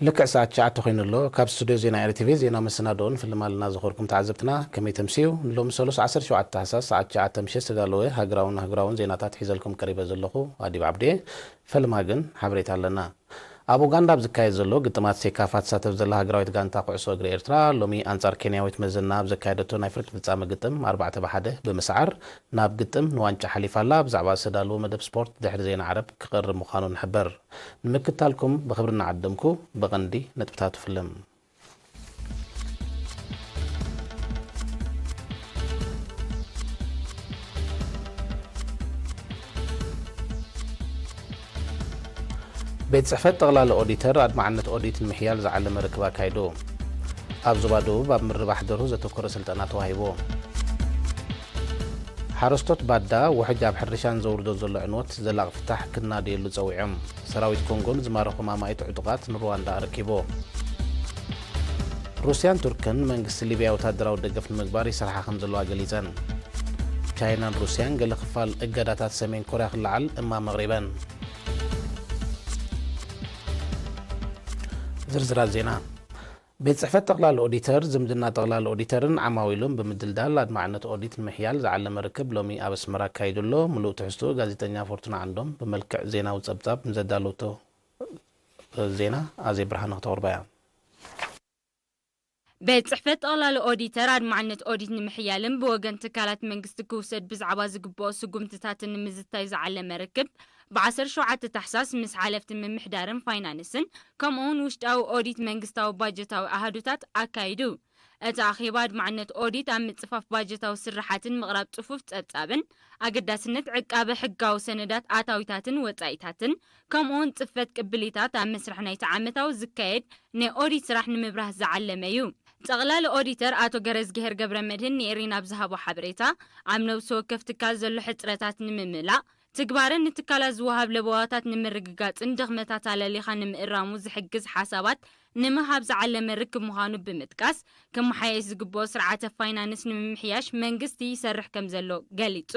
ልክዕ ሰዓት ትሽዓተ ኮይኑ ኣሎ። ካብ ስቱድዮ ዜና ኤሪ ቲቪ ዜና መሰናድኦን ፍልም ኣለና። ዝኸበርኩም ተዓዘብትና ከመይ ተምስዩ? ንሎሚ ሰሉስ ዓሰርተ ሸውዓተ ታሕሳስ ሰዓት ትሽዓተ ምሸት ዝተዳለወ ሃገራውን ኣህጉራውን ዜናታት ሒዘልኩም ቀሪበ ዘለኹ ኣዲብ ዓብዴ። ፈልማ ግን ሓበሬታ ኣለና። ኣብ ኡጋንዳ ኣብ ዝካየድ ዘሎ ግጥማት ሴካፋ ትሳተፍ ዘላ ሃገራዊት ጋንታ ኩዕሶ እግሪ ኤርትራ ሎሚ ኣንጻር ኬንያዊት መዘና ኣብ ዘካየደቶ ናይ ፍርቂ ፍጻመ ግጥም ኣርባዕተ ብሓደ ብምስዓር ናብ ግጥም ንዋንጫ ሓሊፋ ኣላ። ብዛዕባ ዝተዳለወ መደብ ስፖርት ድሕሪ ዜና ዓረብ ክቐርብ ምዃኑ ንሕበር። ንምክትታልኩም ብኽብሪ እናዓደምኩ ብቐንዲ ነጥብታት ፍልም። ቤት ጽሕፈት ጠቕላሊ ኦዲተር ኣድማዕነት ኦዲት ንምሕያል ዝዓለመ ርክብ ኣካይዱ። ኣብ ዞባ ደቡብ ኣብ ምርባሕ ደርሁ ዘተኮረ ስልጠና ተዋሂቡ። ሓረስቶት ባዳ ውሕጅ ኣብ ሕርሻን ዘውርዶ ዘሎ ዕንወት ዘላቒ ፍታሕ ክናደየሉ ጸዊዖም። ሰራዊት ኮንጎ ንዝማረኾም ኣማኢት ዕጡቓት ንሩዋንዳ ኣረኪቡ። ሩስያን ቱርክን መንግስቲ ሊብያ ወታደራዊ ደገፍ ንምግባር ይሰርሓ ከም ዘለዋ ገሊጸን። ቻይናን ሩስያን ገለ ክፋል እገዳታት ሰሜን ኮርያ ክለዓል እማም ኣቕሪበን። ዝርዝራት ዜና። ቤት ጽሕፈት ጠቕላሊ ኦዲተር ዝምድና ጠቕላሊ ኦዲተርን ዓማዊሉን ብምድልዳል ኣድማዕነት ኦዲት ንምሕያል ዝዓለመ ርክብ ሎሚ ኣብ ኣስመራ ኣካይዱ ኣሎ። ምሉእ ትሕዝትኡ ጋዜጠኛ ፎርቱና ዓንዶም ብመልክዕ ዜናዊ ጸብጻብ ንዘዳለወቶ ዜና ኣዜብ ብርሃነ ክተቕርባ እያ። ቤት ጽሕፈት ጠቕላሊ ኦዲተር ኣድማዕነት ኦዲት ንምሕያልን ብወገን ትካላት መንግስቲ ክውሰድ ብዛዕባ ዝግብኦ ስጉምትታትን ንምዝታይ ዝዓለመ ርክብ ብ ዓሰርተ ሸውዓተ ታሕሳስ ምስ ሓለፍቲ ምምሕዳርን ፋይናንስን ከምኡውን ውሽጣዊ ኦዲት መንግስታዊ ባጀታዊ ኣሃዱታት ኣካይዱ። እቲ ኣኼባ ኣድማዕነት ኦዲት ኣብ ምጽፋፍ ባጀታዊ ስርሓትን ምቕራብ ጽፉፍ ጸብጻብን ኣገዳስነት ዕቃበ ሕጋዊ ሰነዳት ኣታዊታትን ወጻኢታትን ከምኡውን ጽፈት ቅብሊታት ኣብ መስርሕ ናይቲ ዓመታዊ ዝካየድ ናይ ኦዲት ስራሕ ንምብራህ ዝዓለመ እዩ። ጠቕላሊ ኦዲተር ኣቶ ገረዝግሄር ገብረ መድህን ንኤሪና ኣብ ዝሃቦ ሓበሬታ፣ ኣብ ነብሲ ወከፍ ትካል ዘሎ ሕጽረታት ንምምላእ፣ ትግባረን ንትካላት ዝወሃብ ለበዋታት ንምርግጋጽን ድኽመታት ኣለሊኻ ንምእራሙ ዝሕግዝ ሓሳባት ንምሃብ ዝዓለመ ርክብ ምዃኑ ብምጥቃስ፣ ክመሓየሽ ዝግብኦ ስርዓተ ፋይናንስ ንምምሕያሽ መንግስቲ ይሰርሕ ከም ዘሎ ገሊጹ።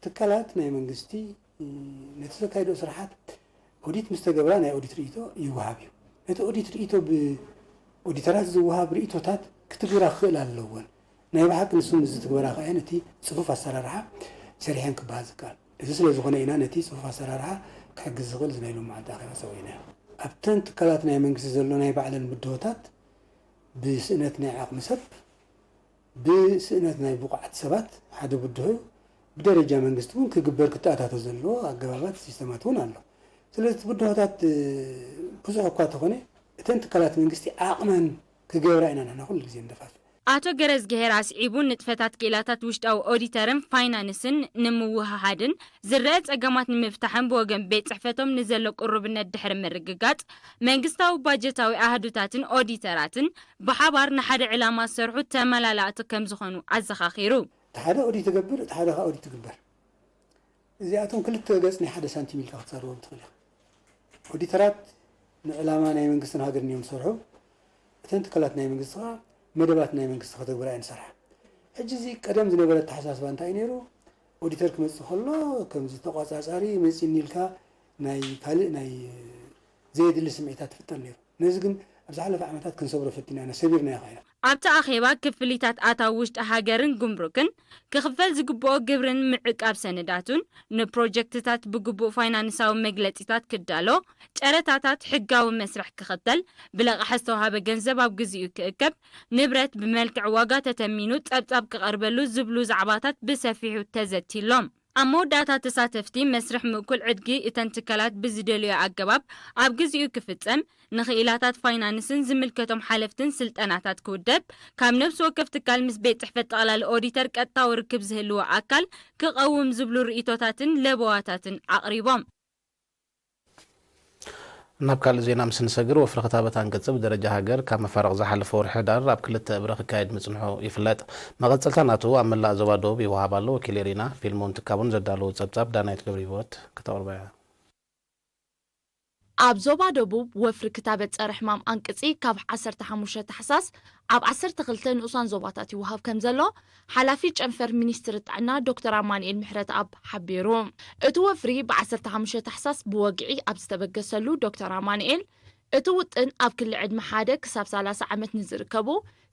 ትካላት ናይ መንግስቲ ነቲ ዘካይድኦ ስራሓት ኦዲት ምስ ተገብራ ናይ ኦዲት ርእይቶ ይወሃብ እዩ። ነቲ ኦዲት ርእይቶ ብኦዲተራት ዝወሃብ ርእይቶታት ክትግብራ ክኽእል ኣለወን። ናይ ብሓቂ ንሱ ምስ ዝትግበራ ከኣ ነቲ ጽፉፍ ኣሰራርሓ ሰሪሐን ክበሃል ዝከኣል። እዚ ስለ ዝኾነ ኢና ነቲ ጽፉፍ ኣሰራርሓ ክሕግዝ ዝኽእል እዚ ናይ ሎሚ መዓልቲ ኣኼባ ሰዊእናዮ። ኣብተን ትካላት ናይ መንግስቲ ዘሎ ናይ ባዕለን ብድሆታት ብስእነት ናይ ዓቕሚ ሰብ፣ ብስእነት ናይ ብቑዓት ሰባት ሓደ ብድሆ እዩ። ብደረጃ መንግስቲ እውን ክግበር ክተኣታቶ ዘለዎ ኣገባባት ሲስተማት እውን ኣሎ። ስለዚ እቲ ብድሆታት ብዙሕ እኳ ተኾነ እተን ትካላት መንግስቲ ዓቕመን ክገብራ ኢና ንሕና ኩሉ ግዜ ንደፋፍእ። ኣቶ ገረዝግሄር ኣስዒቡ ንጥፈታት ክኢላታት ውሽጣዊ ኦዲተርን ፋይናንስን ንምውህሃድን ዝረአ ጸገማት ንምፍታሕን ብወገን ቤት ጽሕፈቶም ንዘሎ ቅሩብነት ድሕሪ ምርግጋጽ መንግስታዊ ባጀታዊ ኣሃዱታትን ኦዲተራትን ብሓባር ንሓደ ዕላማ ዝሰርሑ ተመላላእቲ ከም ዝኾኑ ኣዘኻኺሩ። እቲ ሓደ ኦዲት ትገብር፣ እቲ ሓደ ከዓ ኦዲት ትግበር። እዚኣቶም ክልተ ገጽ ናይ ሓደ ሳንቲም ኢልካ ክትዛረቦም ትኽእል ኢኻ። ኦዲተራት ንዕላማ ናይ መንግስትን ሃገርን እዮም ዝሰርሑ። እተን ትካላት ናይ መንግስቲ ከዓ መደባት ናይ መንግስቲ ከተግብራ እየን ዝሰርሓ። ሕጂ እዚ ቀደም ዝነበረ ኣተሓሳስባ እንታይ እዩ ነይሩ? ኦዲተር ክመጽእ ከሎ ከምዚ ተቋጻጻሪ መጺእኒ ኢልካ ናይ ካልእ ናይ ዘየድሊ ስምዒታት ትፍጠር ነይሩ። ነዚ ግን ኣብ ዝሓለፈ ዓመታት ክንሰብሮ ፈቲና ኢና፣ ሰቢርናዮ ኸዓ ኢና። ኣብቲ ኣኼባ ክፍሊታት ኣታዊ ውሽጢ ሃገርን ጉምሩክን፣ ክኽፈል ዝግብኦ ግብርን ምዕቃብ ሰነዳቱን፣ ንፕሮጀክትታት ብግቡእ ፋይናንሳዊ መግለጺታት ክዳሎ፣ ጨረታታት ሕጋዊ መስርሕ ክኽተል፣ ብለቓሒ ዝተዋህበ ገንዘብ ኣብ ግዚኡ ክእከብ፣ ንብረት ብመልክዕ ዋጋ ተተሚኑ ጸብጻብ ክቐርበሉ ዝብሉ ዛዕባታት ብሰፊሑ ተዘትይሎም። ኣብ መወዳእታ ተሳተፍቲ መስርሕ ምእኩል ዕድጊ እተን ትካላት ብዝደልዮ ኣገባብ ኣብ ግዚኡ ክፍጸም፣ ንኽኢላታት ፋይናንስን ዝምልከቶም ሓለፍትን ስልጠናታት ክውደብ፣ ካብ ነብሲ ወከፍ ትካል ምስ ቤት ጽሕፈት ጠቕላሊ ኦዲተር ቀጥታዊ ርክብ ዝህልዎ ኣካል ክቐውም ዝብሉ ርእይቶታትን ለበዋታትን ኣቕሪቦም። ናብ ካልእ ዜና ምስ ንሰግር፣ ወፍሪ ክታበት ኣንቅጺ ብደረጃ ሃገር ካብ መፋርቕ ዝሓለፈ ወርሒ ሕዳር ኣብ ክልተ እብረ ክካየድ ምጽንሑ ይፍለጥ። መቐጸልታ ናቱ ኣብ መላእ ዞባ ደቡብ ይወሃብ ኣሎ። ወኪል ኤሪና ፊልሞን ትካቡን ዘዳለዎ ጸብጻብ ዳናይት ገብረሂወት ክተቕርቦ እያ። ኣብ ዞባ ደቡብ ወፍሪ ክታበት ጸረ ሕማም ኣንቅጺ ካብ ዓሰርተ ሓሙሽተ ታሕሳስ ኣብ ዓሰርተ ክልተ ንኡሳን ዞባታት ይወሃብ ከም ዘሎ ሓላፊ ጨንፈር ሚኒስትሪ ጥዕና ዶክተር ኣማኑኤል ምሕረተኣብ ሓቢሩ። እቲ ወፍሪ ብ ዓሰርተ ሓሙሽተ ታሕሳስ ብወግዒ ኣብ ዝተበገሰሉ ዶክተር ኣማኑኤል፣ እቲ ውጥን ኣብ ክሊ ዕድመ ሓደ ክሳብ ሰላሳ ዓመት ንዝርከቡ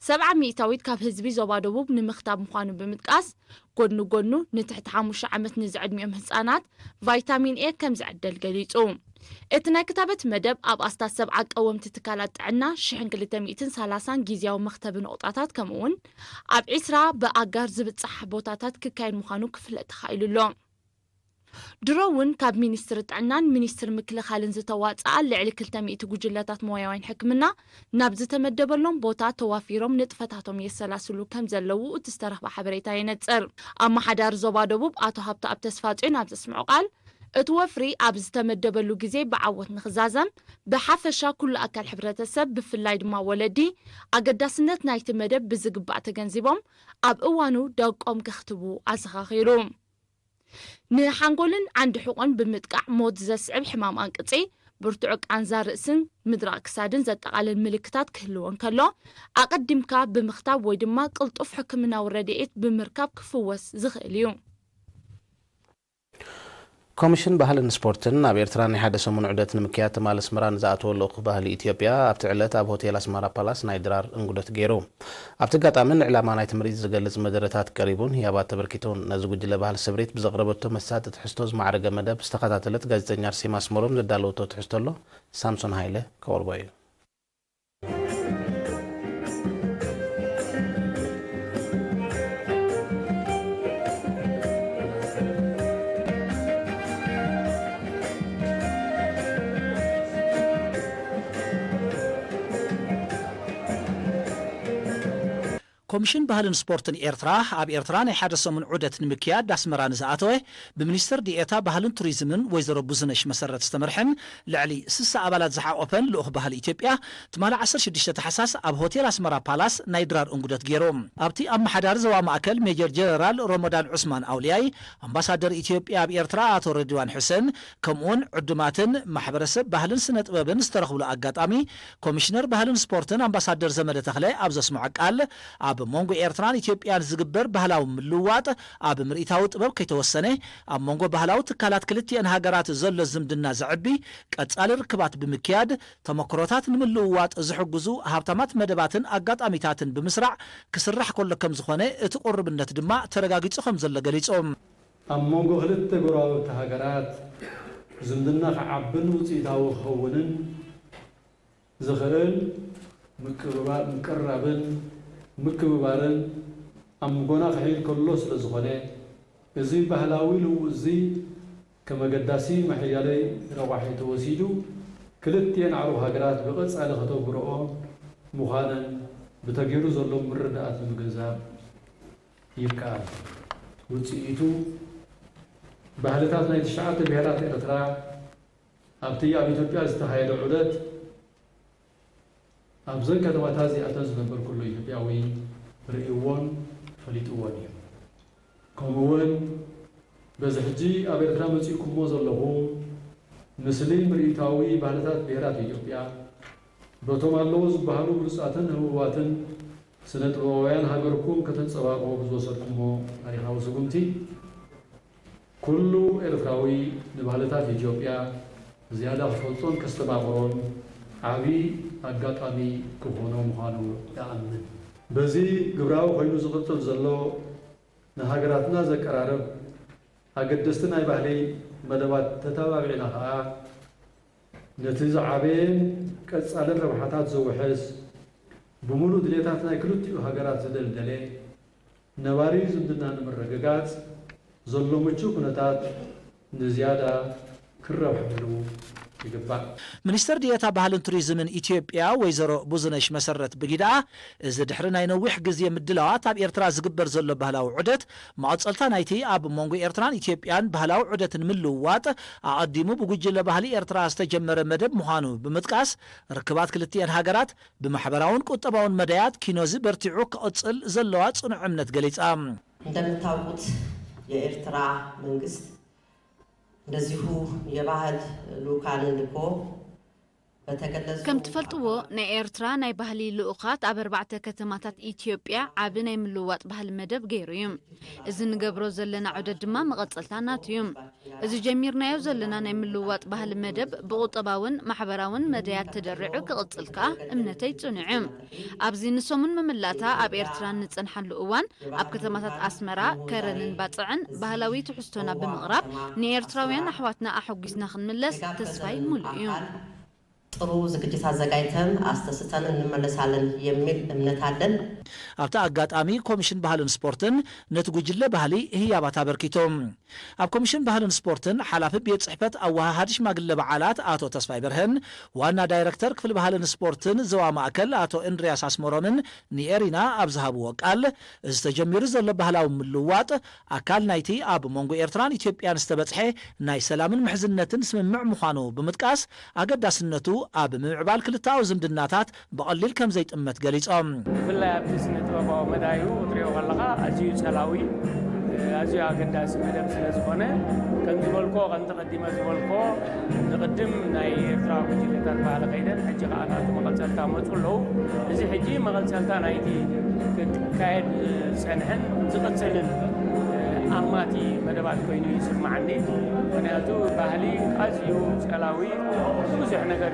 ሰብዓ ሚእታዊት ካብ ህዝቢ ዞባ ደቡብ ንምኽታብ ምዃኑ ብምጥቃስ፣ ጎድኒ ጎድኑ ንትሕቲ ሓሙሽተ ዓመት ንዝዕድሚኦም ህጻናት ቫይታሚን ኤ ከም ዝዕደል ገሊጹ። እቲ ናይ ክታበት መደብ ኣብ ኣስታት ሰብዓ ቀወምቲ ትካላት ጥዕና ሽሕን ክልተ ሚእትን ሰላሳን ግዝያዊ መኽተቢ ነቑጣታት፣ ከምኡ'ውን ኣብ ዒስራ ብኣጋር ዝብጻሕ ቦታታት ክካየድ ምዃኑ ክፍለጥ ተኻኢሉ ኣሎ። ድሮ እውን ካብ ሚኒስትሪ ጥዕናን ሚኒስትሪ ምክልኻልን ዝተዋጽኣ ልዕሊ ክልተ ሚእቲ ጉጅለታት ሞያውያን ሕክምና ናብ ዝተመደበሎም ቦታ ተዋፊሮም ንጥፈታቶም የሰላስሉ ከም ዘለዉ እቲ ዝተረኽበ ሓበሬታ የነጽር። ኣመሓዳሪ ዞባ ደቡብ ኣቶ ሃብተኣብ ተስፋጽዮን ኣብ ዘስምዖ ቃል፣ እቲ ወፍሪ ኣብ ዝተመደበሉ ግዜ ብዓወት ንኽዛዘም፣ ብሓፈሻ ኩሉ ኣካል ሕብረተሰብ፣ ብፍላይ ድማ ወለዲ፣ ኣገዳስነት ናይቲ መደብ ብዝግባእ ተገንዚቦም ኣብ እዋኑ ደቆም ከኽትቡ ኣዘኻኺሩ። ንሓንጎልን ዓንዲ ሕቖን ብምጥቃዕ ሞት ዘስዕብ ሕማም ኣንቅጺ፣ ብርቱዕ ቃንዛ ርእስን ምድራቕ ክሳድን ዘጠቓልል ምልክታት ክህልዎ እንከሎ፣ ኣቐዲምካ ብምኽታብ ወይ ድማ ቅልጡፍ ሕክምናዊ ረድኤት ብምርካብ ክፍወስ ዝኽእል እዩ። ኮሚሽን ባህልን ስፖርትን ኣብ ኤርትራ ናይ ሓደ ሰሙን ዑደት ንምክያድ ትማል ኣስመራ ንዝኣተወ ልኡኽ ባህሊ ኢትዮጵያ ኣብቲ ዕለት ኣብ ሆቴል ኣስመራ ፓላስ ናይ ድራር እንጉደት ገይሩ። ኣብቲ ኣጋጣሚ ንዕላማ ናይቲ ምርኢት ዝገልጽ መደረታት ቀሪቡን ህያባት ተበርኪቱን። ነዚ ጉጅለ ባህሊ ስምሪት ብዘቕረበቶ መሳጢ ትሕዝቶ ዝማዕረገ መደብ ዝተኸታተለት ጋዜጠኛ ኣርሴማ ኣስመሮም ዘዳለወቶ ትሕዝቶ ኣሎ። ሳምሶን ሃይለ ከቕርቦ እዩ። ኮሚሽን ባህልን ስፖርትን ኤርትራ ኣብ ኤርትራ ናይ ሓደ ሰሙን ዑደት ንምክያድ ኣስመራ ንዝኣተወ ብሚኒስትር ዲኤታ ባህልን ቱሪዝምን ወይዘሮ ብዙነሽ መሰረት ዝተመርሐን ልዕሊ ስሳ ኣባላት ዝሓቖፈን ልኡኽ ባህሊ ኢትዮጵያ ትማሊ ዓሰርተ ሽዱሽተ ታሕሳስ ኣብ ሆቴል ኣስመራ ፓላስ ናይ ድራር እንጉደት ገይሩ። ኣብቲ ኣመሓዳሪ ዞባ ማእከል ሜጀር ጀነራል ሮሞዳን ዑስማን ኣውልያይ፣ ኣምባሳደር ኢትዮጵያ ኣብ ኤርትራ ኣቶ ረድዋን ሕሰን፣ ከምኡውን ዕዱማትን ማሕበረሰብ ባህልን ስነ ጥበብን ዝተረኽብሉ ኣጋጣሚ፣ ኮሚሽነር ባህልን ስፖርትን ኣምባሳደር ዘመደ ተኽለ ኣብ ዘስምዖ ቃል፣ ኣብ መንጎ ኤርትራን ኢትዮጵያን ዝግበር ባህላዊ ምልውዋጥ ኣብ ምርኢታዊ ጥበብ ከይተወሰነ፣ ኣብ መንጎ ባህላዊ ትካላት ክልቲአን ሃገራት ዘሎ ዝምድና ዘዕቢ ቀጻሊ ርክባት ብምክያድ፣ ተመክሮታት ንምልውዋጥ ዝሕግዙ ሃብታማት መደባትን ኣጋጣሚታትን ብምስራዕ ክስራሕ ከሎ ከም ዝኾነ፣ እቲ ቁርብነት ድማ ተረጋጊጹ ከም ዘሎ ገሊጾም። ኣብ መንጎ ክልተ ጎረባብቲ ሃገራት ዝምድና ክዓብን ውጽኢታዊ ክኸውንን ዝኽእል ምቅርባ-፣ ምቅርራብን ምክብባርን ኣብ መንጎና ክሕይል ከሎ ስለ ዝኾነ፣ እዚ ባህላዊ ልውውጥ እዚ ከም ኣገዳሲ መሐያለይ ረቋሒ ተወሲዱ፣ ክልቲኤን ኣዕሩኽ ሃገራት ብቐጻሊ ከተግብርኦ ምዃነን ብተገይሩ ዘሎ ምርድዳኣት ንምግንዛብ ይከኣል። ውጽኢቱ፣ ባህልታት ናይ ትሽዓተ ብሄራት ኤርትራ ኣብቲ ኣብ ኢትዮጵያ ዝተኻየደ ዑደት ኣብዘን ከተማታት እዚኣተን ዝነበር ኩሉ ኢትዮጵያዊ ርእይዎን ፈሊጥዎን እዩ። ከምኡውን በዚ ሕጂ ኣብ ኤርትራ መጺእኩሞ ዘለኹም ምስሊ ምርኢታዊ ባህልታት ብሄራት ኢትዮጵያ በቶም ኣለዉ ዝበሃሉ ብሉጻትን ህቡባትን ስነ ጥበባውያን ሃገርኩም ከተንጸባርቑ ብዝወሰድኩሞ ታሪኻዊ ስጉምቲ፣ ኩሉ ኤርትራዊ ንባህልታት ኢትዮጵያ ዝያዳ ክፈልጦን ከስተማቕሮን ዓቢ ኣጋጣሚ ክኾኖ ምዃኑ እኣምን። በዚ ግብራዊ ኮይኑ ዝቕጽል ዘሎ ንሃገራትና ዘቀራርብ ኣገደስቲ ናይ ባህሊ መደባት ተተባቢዕና ኸኣ፣ ነቲ ዝዓበየን ቀጻልን ረብሓታት ዘውሕስ፣ ብምሉእ ድሌታት ናይ ክልቲኡ ሃገራት ዝደልደለ ነባሪ ዝምድና ንምርግጋጽ ዘሎ ምቹእ ኩነታት ንዝያዳ ክረባሕበሉ ይግባእ። ሚኒስትር ዲኤታ ባህልን ቱሪዝምን ኢትዮጵያ ወይዘሮ ብዙነሽ መሰረት ብጊዳ፣ እዚ ድሕሪ ናይ ነዊሕ ግዜ ምድላዋት ኣብ ኤርትራ ዝግበር ዘሎ ባህላዊ ዑደት፣ መቐጸልታ ናይቲ ኣብ መንጎ ኤርትራን ኢትዮጵያን ባህላዊ ዑደት ንምልውዋጥ ኣቐዲሙ ብጉጅለ ባህሊ ኤርትራ ዝተጀመረ መደብ ምዃኑ ብምጥቃስ፣ ርክባት ክልቲኤን ሃገራት ብማሕበራውን ቁጠባውን መዳያት ኪኖዚ በርቲዑ ክቕጽል ዘለዋ ጽኑዕ እምነት ገሊጻ። እንደምታውቁት የኤርትራ መንግስት እንደዚሁ የባህል ልኡካንን ልኮ ከም ትፈልጥዎ፣ ናይ ኤርትራ ናይ ባህሊ ልኡኻት ኣብ ኣርባዕተ ከተማታት ኢትዮጵያ ዓቢ ናይ ምልውዋጥ ባህሊ መደብ ገይሩ እዩ። እዚ ንገብሮ ዘለና ዑደት ድማ መቐጸልታ ናቱ እዩ። እዚ ጀሚርናዮ ዘለና ናይ ምልውዋጥ ባህሊ መደብ ብቑጠባውን ማሕበራውን መዳያት ተደሪዑ ክቕጽል ከኣ እምነተይ ጽኑዕ እዩ። ኣብዚ ንሰሙን መመላእታ ኣብ ኤርትራ እንጸንሓሉ እዋን፣ ኣብ ከተማታት ኣስመራ፣ ከረንን ባጽዕን ባህላዊ ትሕዝቶና ብምቕራብ ንኤርትራውያን ኣሕዋትና ኣሐጒስና ክንምለስ ተስፋይ ሙሉእ እዩ። ጥሩ ዝግጅት አዘጋጅተን አስደስተን እንመለሳለን የሚል እምነት አለን። ኣብቲ ኣጋጣሚ ኮሚሽን ባህልን ስፖርትን ነቲ ጉጅለ ባህሊ ህያባት ኣበርኪቱ። ኣብ ኮሚሽን ባህልን ስፖርትን ሓላፊ ቤት ጽሕፈት ኣወሃሃዲ ሽማግለ በዓላት ኣቶ ተስፋይ በርሀን ዋና ዳይረክተር ክፍሊ ባህልን ስፖርትን ዞባ ማእከል ኣቶ እንድርያስ ኣስመሮምን ንኤሪና ኣብ ዝሃብዎ ቃል፣ እዚ ተጀሚሩ ዘሎ ባህላዊ ምልውዋጥ ኣካል ናይቲ ኣብ መንጎ ኤርትራን ኢትዮጵያን ዝተበጽሐ ናይ ሰላምን ምሕዝነትን ስምምዕ ምዃኑ ብምጥቃስ፣ ኣገዳስነቱ ኣብ ምምዕባል ክልተኣዊ ዝምድናታት ብቐሊል ከም ዘይጥመት ገሊጾም። ብፍላይ ኣብቲ ስነ ጥበባዊ መዳዩ ክትሪኦ ከለኻ ኣዝዩ ጸላዊ ኣዝዩ ኣገዳሲ መደብ ስለ ዝኾነ፣ ከም ዝበልኮ ከምቲ ቀዲመ ዝበልኮ ንቕድም ናይ ኤርትራ ጉጅለታት ባህሊ ከይደን ሕጂ ከኣ ናቱ መቐጸልታ መጹ ኣለዉ። እዚ ሕጂ መቐጸልታ ናይቲ ክካየድ ዝጸንሐን ዝቕጽልን ኣማቲ መደባት ኮይኑ ይስምዓኒ። ምኽንያቱ ባህሊ ኣዝዩ ጸላዊ ብዙሕ ነገር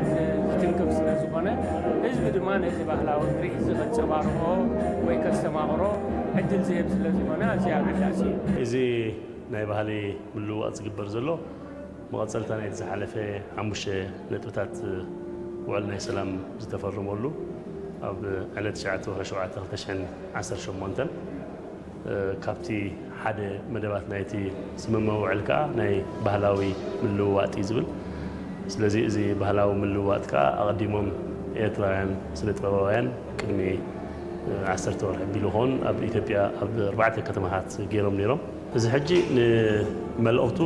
ዝትንክፍ ስለ ዝኾነ፣ ህዝቢ ድማ ነዚ ባህላዊ ምርኢት እዚ ከንጸባርቖ ወይ ከስተማቕሮ ዕድል ዝህብ ስለ ዝኾነ ኣዝዩ ኣገዳሲ እዩ። እዚ ናይ ባህሊ ምልውዋጥ ዝግበር ዘሎ መቐጸልታ ናይቲ ዝሓለፈ ሓሙሽተ ነጥብታት ውዕል ናይ ሰላም ዝተፈረመሉ ኣብ ዕለት ትሽዓተ ወርሒ ሸውዓተ ክልተ ሽሕን ዓሰርተ ሸሞንተን ካብቲ ሓደ መደባት ናይቲ ስምምዕ ውዕል ከኣ ናይ ባህላዊ ምልውዋጥ እዩ ዝብል። ስለዚ እዚ ባህላዊ ምልውዋጥ ከኣ ኣቐዲሞም ኤርትራውያን ስነ ጥበባውያን ቅድሚ ዓሰርተ ወርሒ ኣቢሉ ክኸውን ኣብ ኢትዮጵያ ኣብ ኣርባዕተ ከተማታት ገይሮም ነይሮም። እዚ ሕጂ ንመልእኽቱ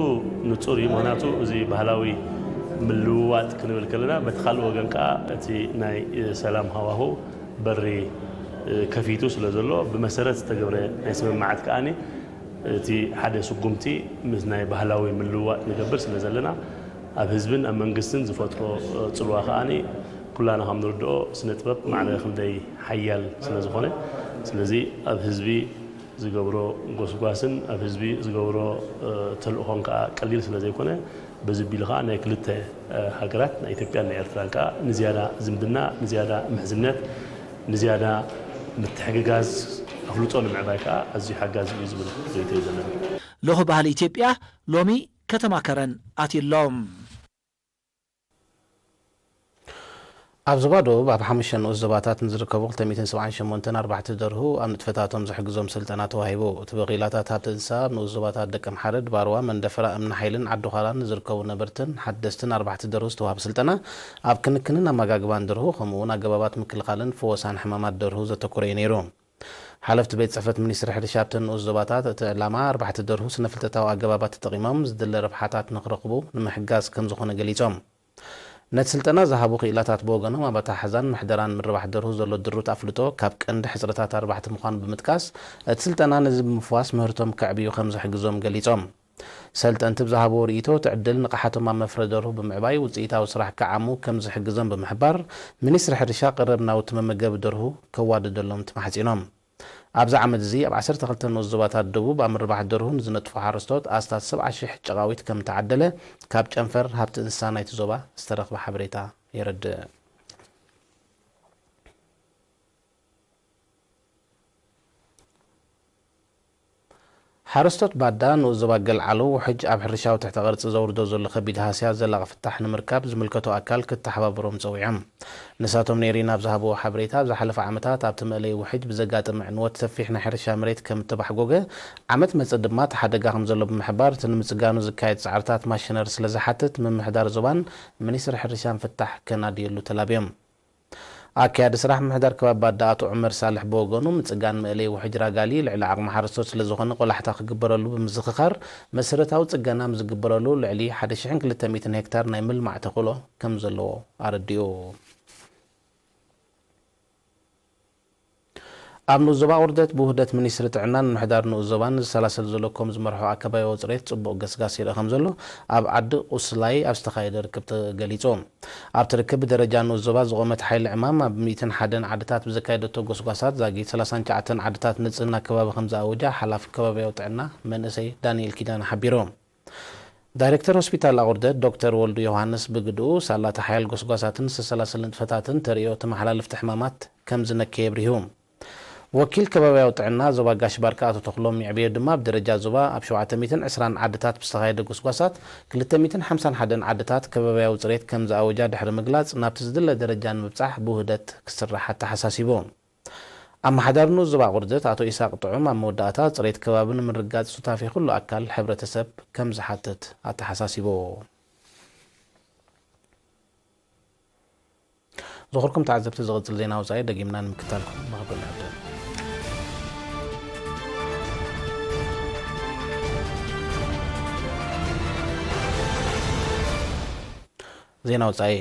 ንጹር እዩ። ምኽንያቱ እዚ ባህላዊ ምልውዋጥ ክንብል ከለና በቲ ካልእ ወገን ከኣ እቲ ናይ ሰላም ሃዋህው በሪ ከፊቱ ስለ ዘሎ ብመሰረት ዝተገብረ ናይ ስምምዓት ከኣ እቲ ሓደ ስጉምቲ ምስ ናይ ባህላዊ ምልውዋጥ ንገብር ስለ ዘለና ኣብ ህዝብን ኣብ መንግስትን ዝፈጥሮ ጽልዋ ከኣ ኩላና ከም ንርድኦ ስነ ጥበብ ማዕረ ክንደይ ሓያል ስለ ዝኾነ ስለዚ ኣብ ህዝቢ ዝገብሮ ጎስጓስን ኣብ ህዝቢ ዝገብሮ ተልእኾን ከዓ ቀሊል ስለ ዘይኮነ በዚ ቢሉ ከዓ ናይ ክልተ ሃገራት ናይ ኢትዮጵያን ናይ ኤርትራን ከዓ ንዝያዳ ዝምድና ንዝያዳ ምሕዝነት ንዝያዳ ምትሕግጋዝ ኣፍልጦ ንምዕባይ ከዓ ኣዝዩ ሓጋዚ እዩ ዝብል ርእይቶ እዩ ዘለኒ። ልኡኽ ባህሊ ኢትዮጵያ ሎሚ ከተማ ከረን ኣትዩ ኣሎ። ኣብ ዞባ ደቡብ ኣብ ሓሙሽተ ንኡስ ዞባታት ንዝርከቡ ክልተ ሚእትን ሰብዓን ሸሞንተን ኣርባሕቲ ደርሁ ኣብ ንጥፈታቶም ዝሕግዞም ስልጠና ተዋሂቡ። እቲ ብክኢላታት ሃብቲ እንስሳ ኣብ ንኡስ ዞባታት ደቀምሓረ፣ ድባርዋ፣ መንደፈራ፣ እምኒ ሓይልን ዓዲ ዃላን ንዝርከቡ ነበርትን ሓደስትን ኣርባሕቲ ደርሁ ዝተዋህበ ስልጠና ኣብ ክንክንን ኣመጋግባን ደርሁ ከምኡ እውን ኣገባባት ምክልኻልን ፈወሳን ሕማማት ደርሁ ዘተኮረ እዩ ነይሩ። ሓለፍቲ ቤት ፅሕፈት ሚኒስትሪ ሕርሻ ኣብተን ንኡስ ዞባታት እቲ ዕላማ ኣርባሕቲ ደርሁ ስነ ፍልጠታዊ ኣገባባት ተጠቒሞም ዝድለ ረብሓታት ንክረኽቡ ንምሕጋዝ ከምዝኾነ ገሊፆም። ነቲ ስልጠና ዝሃቡ ክኢላታት ብወገኖም ኣብ ኣተሓሕዛን ምሕደራን ምርባሕ ደርሁ ዘሎ ድሩት ኣፍልጦ ካብ ቀንዲ ሕፅረታት ኣርባሕቲ ምዃኑ ብምጥቃስ እቲ ስልጠና ነዚ ብምፍዋስ ምህርቶም ከዕብዩ ከምዝሕግዞም ገሊፆም። ሰልጠንቲ ብዝሃብዎ ርእይቶ እቲ ዕድል ንቕሓቶም ኣብ መፍረ ደርሁ ብምዕባይ ውፅኢታዊ ስራሕ ክዓሙ ከምዝሕግዞም ብምሕባር ሚኒስትሪ ሕርሻ ቀረብ ናውቲ መመገቢ ደርሁ ከዋድደሎም ተማሕፂኖም። ኣብዚ ዓመት እዚ ኣብ ዓሰርተ ክልተ ንኡስ ዞባታት ደቡብ ኣብ ምርባሕ ደርሁ ንዝነጥፉ ሓረስቶት ኣስታት ሰብዓ ሽሕ ጨቓዊት ከምተዓደለ ካብ ጨንፈር ሃብቲ እንስሳ ናይቲ ዞባ ዝተረኽበ ሓበሬታ የረድእ። ሓረስቶት ባዳ ንኡስ ዞባ ገልዓሎ ውሕጅ ኣብ ሕርሻዊ ትሕተ ቅርጺ ዘውርዶ ዘሎ ከቢድ ሃስያ ዘላቒ ፍታሕ ንምርካብ ዝምልከቶ ኣካል ክተሓባበሮም ጸዊዖም። ንሳቶም ንኤሪና ኣብ ዝሃብዎ ሓበሬታ ኣብ ዝሓለፈ ዓመታት ኣብቲ መእለዪ ውሕጅ ብዘጋጠመ ዕንወት ሰፊሕ ናይ ሕርሻ መሬት ከም እተባሕጎገ ዓመት መጸ ድማ እቲ ሓደጋ ከም ዘሎ ብምሕባር እቲ ንምጽጋኑ ዝካየድ ጻዕርታት ማሽነሪ ስለ ዝሓትት ምምሕዳር ዞባን ሚኒስትሪ ሕርሻን ፍታሕ ከናድየሉ ተላብዮም። ኣካያዲ ስራሕ ምምሕዳር ከባቢ ባዳ ኣቶ ዑመር ሳልሕ ብወገኑ፣ ምጽጋን መእለይ ውሕጅ ራጋሊ ልዕሊ ዓቕሚ ሓረስቶት ስለዝኾነ ቆላሕታ ክግበረሉ ብምዝኽኻር፣ መሰረታዊ ጽገና ኣብ ዝግበረሉ ልዕሊ ሓደ ሽሕን ክልተ ሚእትን ሄክታር ናይ ምልማዕ ተኽእሎ ከምዘለዎ ኣረዲኡ። ኣብ ንኡስ ዞባ ኣቑርደት ብውህደት ሚኒስትሪ ጥዕናን ምምሕዳር ንኡስ ዞባን ዝሰላሰል ዘሎ ኮም ዝመርሖ ኣከባቢያዊ ጽሬት ጽቡቕ ገስጋስ ይርአ ከም ዘሎ ኣብ ዓዲ ቁስላይ ኣብ ዝተኻየደ ርክብ ተገሊጹ። ኣብቲ ርክብ ብደረጃ ንኡስ ዞባ ዝቖመት ሓይሊ ዕማም ኣብ ሚእትን ሓደን ዓድታት ብዘካየደቶ ጎስጓሳት ዛጊት ሰላሳን ትሽዓተን ዓድታት ንጽህና ከባቢ ከም ዝኣወጃ ሓላፊ ከባቢያዊ ጥዕና መንእሰይ ዳንኤል ኪዳነ ሓቢሩ። ዳይሬክተር ሆስፒታል ኣቑርደት ዶክተር ወልዱ ዮሃንስ ብግድኡ ሳላ እቲ ሓያል ጎስጓሳትን ዝተሰላሰለ ንጥፈታትን ተርእዮ ተመሓላለፍቲ ሕማማት ከም ዝነከየ የብሪሁ። ወኪል ከባቢያዊ ጥዕና ዞባ ጋሽ ባርካ ኣቶ ተኽሎም ይዕብዮ ድማ ኣብ ደረጃ ዞባ ኣብ ሸውዓተ ሚእትን ዕስራን ዓድታት ብዝተኻየደ ጎስጓሳት ክልተ ሚእትን ሓምሳን ሓደን ዓድታት ከባቢያዊ ጽሬት ከም ዝኣወጃ ድሕሪ ምግላጽ ናብቲ ዝድለ ደረጃ ንምብጻሕ ብውህደት ክስራሕ ኣተሓሳሲቡ። ኣመሓዳሪ ንኡስ ዞባ ኣቑርደት ኣቶ ኢሳቕ ጥዑም ኣብ መወዳእታ ጽሬት ከባቢ ንምርጋጽ ሱታፌ ኩሉ ኣካል ሕብረተሰብ ከም ዝሓትት ኣተሓሳሲቡ። ዝኽርኩም ተዓዘብቲ ዝቕጽል ዜና ወጻኢ ደጊምና ንምክታልኩም ብኽብሪ ንዕድም። ዜና ወጻኢ።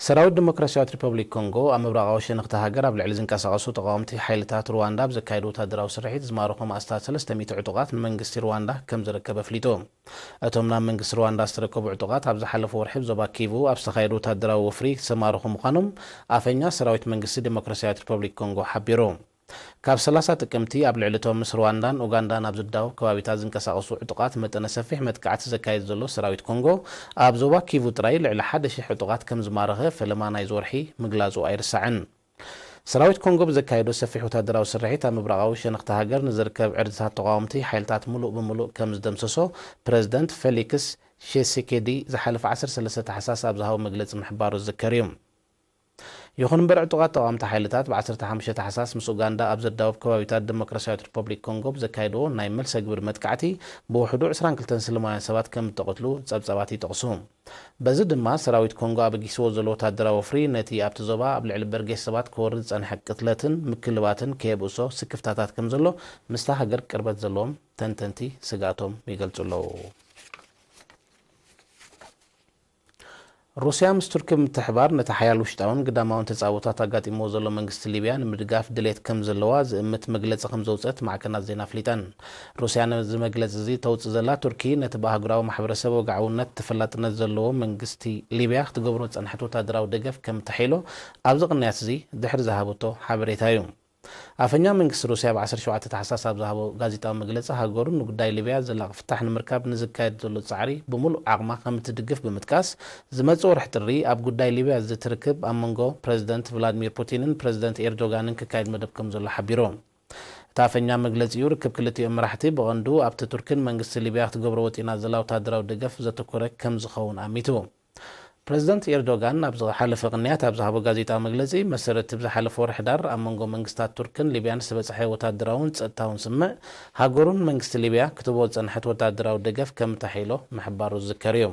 ሰራዊት ዲሞክራሲያዊት ሪፐብሊክ ኮንጎ ኣብ ምብራቓዊ ሸነኽቲ ሃገር ኣብ ልዕሊ ዝንቀሳቐሱ ተቓወምቲ ሓይልታት ሩዋንዳ ኣብ ዘካየዱ ወታደራዊ ስርሒት ዝማረኾም ኣስታት ሰለስተ ሚእቲ ዕጡቓት ንመንግስቲ ሩዋንዳ ከም ዘረከበ ኣፍሊጡ። እቶም ናብ መንግስቲ ሩዋንዳ ዝተረከቡ ዕጡቓት ኣብ ዝሓለፈ ወርሒ ኣብ ዞባ ኪቩ ኣብ ዝተኻየዱ ወታደራዊ ወፍሪ ዝተማረኹ ምዃኖም ኣፈኛ ሰራዊት መንግስቲ ዲሞክራሲያዊት ሪፐብሊክ ኮንጎ ሓቢሩ። ካብ ሰላሳ ጥቅምቲ ኣብ ልዕሊ እቶም ምስ ሩዋንዳን ኡጋንዳን ኣብ ዝዳወብ ከባቢታት ዝንቀሳቐሱ ዕጡቓት መጠነ ሰፊሕ መጥቃዕቲ ዘካየድ ዘሎ ሰራዊት ኮንጎ፣ ኣብ ዞባ ኪቩ ጥራይ ልዕሊ ሓደ ሺሕ ዕጡቓት ከም ዝማረኸ ፈለማ ናይዚ ወርሒ ምግላጹ ኣይርሳዕን። ሰራዊት ኮንጎ ብዘካየዶ ሰፊሕ ወታደራዊ ስርሒት ኣብ ምብራቓዊ ሸነኽቲ ሃገር ንዝርከብ ዕርድታት ተቓወምቲ ሓይልታት ምሉእ ብምሉእ ከም ዝደምሰሶ ፕረዚደንት ፌሊክስ ሺሴኬዲ ዝሓለፈ ዓሰርተ ሰለስተ ታሕሳስ ኣብ ዝሃቦ መግለጺ ምሕባሩ ዝዝከር እዩ። ይኹን እምበር ዕጡቓት ተቓወምቲ ሓይልታት ብ ዓሰርተ ሓሙሽተ ታሕሳስ ምስ ኡጋንዳ ኣብ ዘዳወብ ከባቢታት ዲሞክራሲያዊት ሪፐብሊክ ኮንጎ ብዘካየድዎ ናይ መልሰ ግብሪ መጥቃዕቲ ብውሕዱ ዕስራን ክልተን ስልማውያን ሰባት ከም እተቐትሉ ጸብጻባት ይጠቕሱ። በዚ ድማ ሰራዊት ኮንጎ ኣበጊስዎ ዘሎ ወታደራዊ ወፍሪ ነቲ ኣብቲ ዞባ ኣብ ልዕሊ በርጌስ ሰባት ክወርድ ዝጸንሐ ቅትለትን ምክልባትን ከየብእሶ ስክፍታታት ከም ዘሎ ምስታ ሃገር ቅርበት ዘለዎም ተንተንቲ ስግኣቶም ይገልጹ ኣለዉ። ሩስያ ምስ ቱርኪ ብምትሕባር ነቲ ሓያል ውሽጣውን ግዳማውን ተጻብኦታት ኣጋጢምዎ ዘሎ መንግስቲ ሊብያ ንምድጋፍ ድሌት ከም ዘለዋ ዝእምት መግለጺ ከም ዘውጽአት ማዕከናት ዜና ኣፍሊጠን። ሩስያ ነዚ መግለጺ እዚ ተውጽእ ዘላ ቱርኪ ነቲ ብኣህጉራዊ ማሕበረሰብ ወግዓውነት ተፈላጥነት ዘለዎ መንግስቲ ሊብያ ክትገብሮ ዝጸንሐት ወታደራዊ ደገፍ ከም ተሒሎ ኣብዚ ቅንያት እዚ ድሕሪ ዝሃበቶ ሓበሬታ እዩ። ኣፈኛ መንግስቲ ሩስያ ብ ዓሰርተ ሸውዓተ ታሕሳስ ኣብ ዝሃቦ ጋዜጣዊ መግለጺ ሃገሩ ንጉዳይ ሊብያ ዘላቒ ፍታሕ ንምርካብ ንዝካየድ ዘሎ ጻዕሪ ብምሉእ ዓቕማ ከም እትድግፍ ብምጥቃስ፣ ዝመጽእ ወርሒ ጥሪ ኣብ ጉዳይ ሊብያ ዝዝቲ ርክብ ኣብ መንጎ ፕረዚደንት ቭላድሚር ፑቲንን ፕረዚደንት ኤርዶጋንን ክካየድ መደብ ከም ዘሎ ሓቢሩ። እቲ ኣፈኛ መግለጺኡ ርክብ ክልቲኦም መራሕቲ ብቐንዱ ኣብቲ ቱርክን መንግስቲ ሊብያ ክትገብሮ ወጢና ዘላ ወታደራዊ ደገፍ ዘተኮረ ከም ዝኸውን ኣሚቱ። ፕረዚደንት ኤርዶጋን ኣብ ዝሓለፈ ቅንያት ኣብ ዝሃቦ ጋዜጣዊ መግለጺ፣ መሰረት እቲ ብዝሓለፈ ወርሒ ሕዳር ኣብ መንጎ መንግስታት ቱርክን ሊብያን ዝተበጽሐ ወታደራውን ጸጥታውን ስምምዕ፣ ሃገሩን መንግስቲ ሊብያ ክትህቦ ዝጸንሐት ወታደራዊ ደገፍ ከም እተሐይሎ ምሕባሩ ዝዝከር እዩ።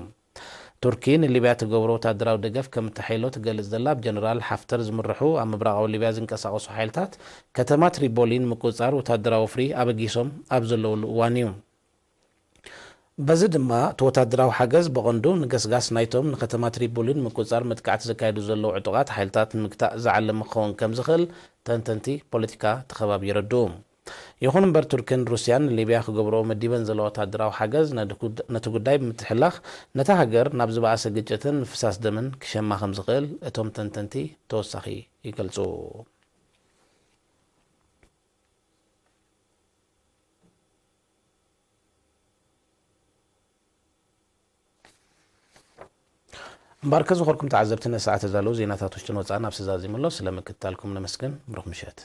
ቱርኪ ንሊብያ ትገብሮ ወታደራዊ ደገፍ ከም እተሐይሎ ትገልጽ ዘላ ብ ጀነራል ሓፍተር ዝምርሑ ኣብ ምብራቓዊ ሊብያ ዝንቀሳቐሱ ሓይልታት፣ ከተማ ትሪፖሊ ንምቁጽጻር ወታደራዊ ወፍሪ ኣበጊሶም ኣብ ዘለውሉ እዋን እዩ። በዚ ድማ እቲ ወታደራዊ ሓገዝ ብቐንዱ ንገስጋስ ናይቶም ንከተማ ትሪፖሊ ንምቁጽጻር መጥቃዕቲ ዘካይዱ ዘለዉ ዕጡቓት ሓይልታት ንምግታእ ዝዓለመ ክኸውን ከም ዝኽእል ተንተንቲ ፖለቲካ እቲ ከባቢ የረድኡ። ይኹን እምበር ቱርክን ሩስያን ንሊብያ ክገብርኦ መዲበን ዘለዋ ወታደራዊ ሓገዝ ነቲ ጉድ-፣ ነቲ ጉዳይ ብምትሕልላኽ ነታ ሃገር ናብ ዝበኣሰ ግጭትን ምፍሳስ ደምን ክሸማ ከም ዝኽእል እቶም ተንተንቲ ተወሳኺ ይገልጹ። እምበኣርከ ዝኾርኩም ተዓዘብቲ ነቲ ሰዓት ተዳለዉ ዜናታት ውሽጥን ወጻእን ኣብዚ ተዛዚሙ ኣሎ። ስለ ምክትታልኩም ነመስግን። ብሩኽ ምሸት።